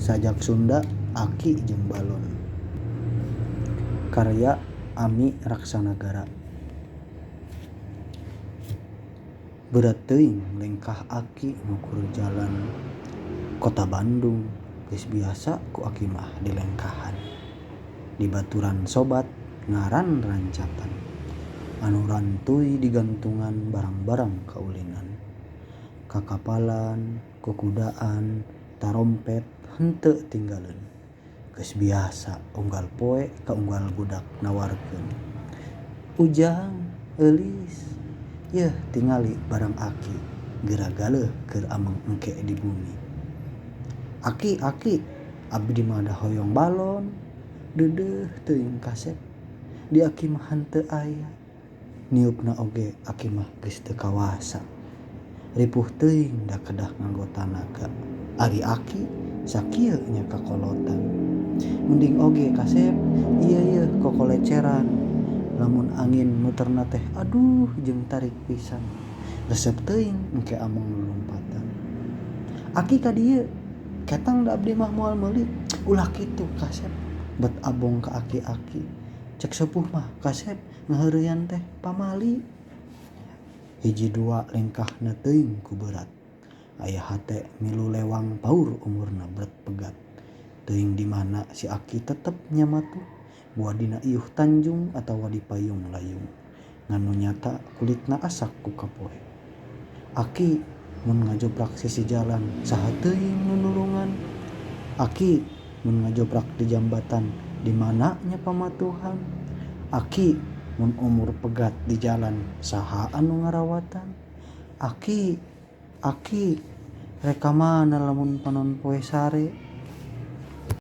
Sajak Sunda Aki jeung Balon. Karya Ami Raksanagara. Berat teuing lengkah aki ngukur jalan Kota Bandung geus biasa ku aki mah dilengkahan. Dibaturan sobat ngaran rancatan anu rantuy digantungan barang-barang kaulinan. Kakapalan, kukudaan, tarompet henteu tinggaleun. Geus biasa unggal poe ka unggal budak nawarkeun. Ujang, Eulis, yeuh tingali barang aki geura galeuh keur ameng engke di bumi. Aki, aki, abdi mah da hoyong balon, deudeuh teuing kasep. Di aki mah henteu aya. Niupna oge aki mah geus teu kawasa. Ripuh teuing da kedah nganggo tanaga. Ari aki sakieu nya kakolotan. Mending oge kasep ieu yeuh kokoleceran. Lamun angin muterna teh aduh jeung tarik pisan. Resep teuing engke ameng lulumpatan. Aki ka dieu ketang da abdi mah moal meuli. Ulah kitu kasep bet abong ka aki-aki. Cek sepuh mah kasep ngaheureuyan teh pamali. Hiji dua lengkahna teuing ku berat. Aya hate milu lewang paur umurna bret pegat. Teuing di mana si aki tetep nyamatuh boa dina iuh tanjung atawa di payung layung. Ngan nu nyata kulitna asak ku kapoe. Aki mun ngajoprak sisi jalan saha teuing nu nulungan. Aki mun ngajoprak di jambatan di mana nya pamatuhan. Aki mun umur pegat di jalan saha anu ngarawatan. Aki, aki, rek ka mana lamun panon poe sare.